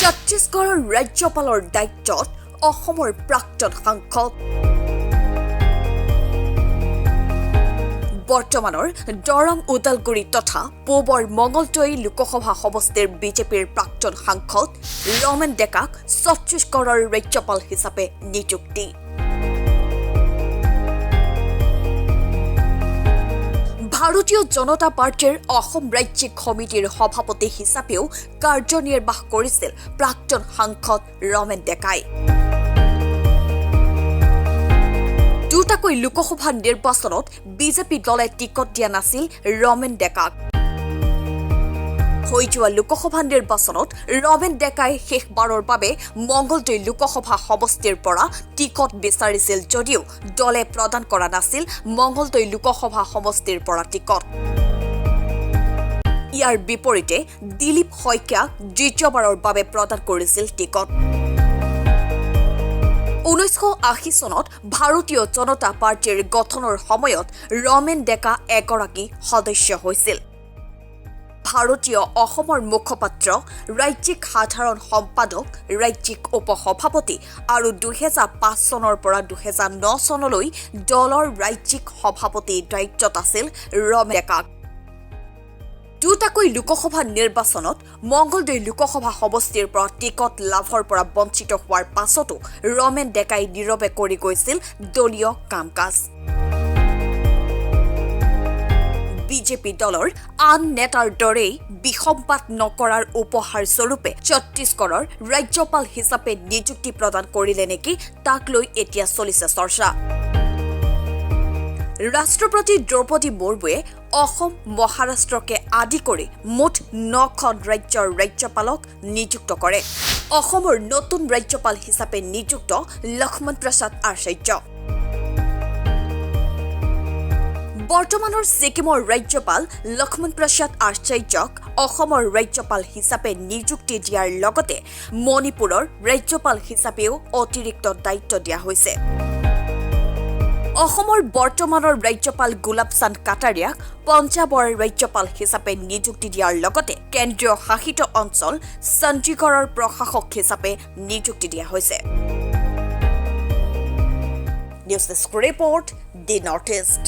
ছত্তীশগড়ৰ ৰাজ্যপালৰ দায়িত্বত অসমৰ প্ৰাক্তন সাংসদ বৰ্তমানৰ দৰং ওদালগুৰি তথা পূবৰ মঙলদৈ লোকসভা সমষ্টিৰ বিজেপিৰ প্ৰাক্তন সাংসদ ৰমেন ডেকাক ছত্তীশগড়ৰ ৰাজ্যপাল হিচাপে নিযুক্তি। ভাৰতীয় জনতা পাৰ্টীৰ অসম ৰাজ্যিক সমিতিৰ সভাপতি হিচাপেও কাৰ্যনিৰ্বাহ কৰিছিল প্ৰাক্তন সাংসদ ৰমেন ডেকাই। দুটাকৈ লোকসভা নিৰ্বাচনত বিজেপি দলে টিকট দিয়া নাছিল ৰমেন ডেকাক। হৈ যোৱা লোকসভা নিৰ্বাচনত ৰমেন ডেকাই শেষবাৰৰ বাবে মঙলদৈ লোকসভা সমষ্টিৰ পৰা টিকট বিচাৰিছিল যদিও দলে প্ৰদান কৰা নাছিল মঙলদৈ লোকসভা সমষ্টিৰ পৰা টিকট। ইয়াৰ বিপৰীতে দিলীপ শইকীয়াক দ্বিতীয়বাৰৰ বাবে প্ৰদান কৰিছিল টিকট। 1980 চনত ভাৰতীয় জনতা পাৰ্টীৰ গঠনৰ সময়ত ৰমেন ডেকা এগৰাকী সদস্য হৈছিল। ভাৰতীয় অসমৰ মুখপাত্ৰ, ৰাজ্যিক সাধাৰণ সম্পাদক, ৰাজ্যিক উপসভাপতি আৰু 2005 চনৰ পৰা 2009 চনলৈ দলৰ ৰাজ্যিক সভাপতিৰ দায়িত্বত আছিল ৰমেন ডেকা। দুটাকৈ লোকসভা নিৰ্বাচনত মঙলদৈ লোকসভা সমষ্টিৰ পৰা টিকট লাভৰ পৰা বঞ্চিত হোৱাৰ পাছতো ৰমেন ডেকাই নীৰৱে কৰি গৈছিল দলীয় কাম কাজ। বিজেপি দলৰ আন নেতাৰ দৰেই বিসম্বাদ নকৰাৰ উপহাৰ স্বৰূপে ছত্তীশগড়ৰ ৰাজ্যপাল হিচাপে নিযুক্তি প্ৰদান কৰিলে নেকি তাক লৈ এতিয়া চলিছে চৰ্চা। ৰাষ্ট্ৰপতি দ্ৰৌপদী মুৰ্মুৱে অসম, মহাৰাষ্ট্ৰকে আদি কৰি মুঠ 9খন ৰাজ্যৰ ৰাজ্যপালক নিযুক্ত কৰে। অসমৰ নতুন ৰাজ্যপাল হিচাপে নিযুক্ত লক্ষ্মণ প্ৰসাদ আচাৰ্য। বৰ্তমানৰ ছিকিমৰ ৰাজ্যপাল লক্ষ্মণ প্ৰসাদ আচাৰ্যক অসমৰ ৰাজ্যপাল হিচাপে নিযুক্তি দিয়াৰ লগতে মণিপুৰৰ ৰাজ্যপাল হিচাপেও অতিৰিক্ত দায়িত্ব দিয়া হৈছে। অসমৰ বৰ্তমানৰ ৰাজ্যপাল গুলাব চান্দ কাটাৰিয়াক পঞ্জাৱৰ ৰাজ্যপাল হিচাপে নিযুক্তি দিয়াৰ লগতে কেন্দ্ৰীয় শাসিত অঞ্চল চণ্ডীগড়ৰ প্ৰশাসক হিচাপে নিযুক্তি দিয়া হৈছে। News desk report, the North East.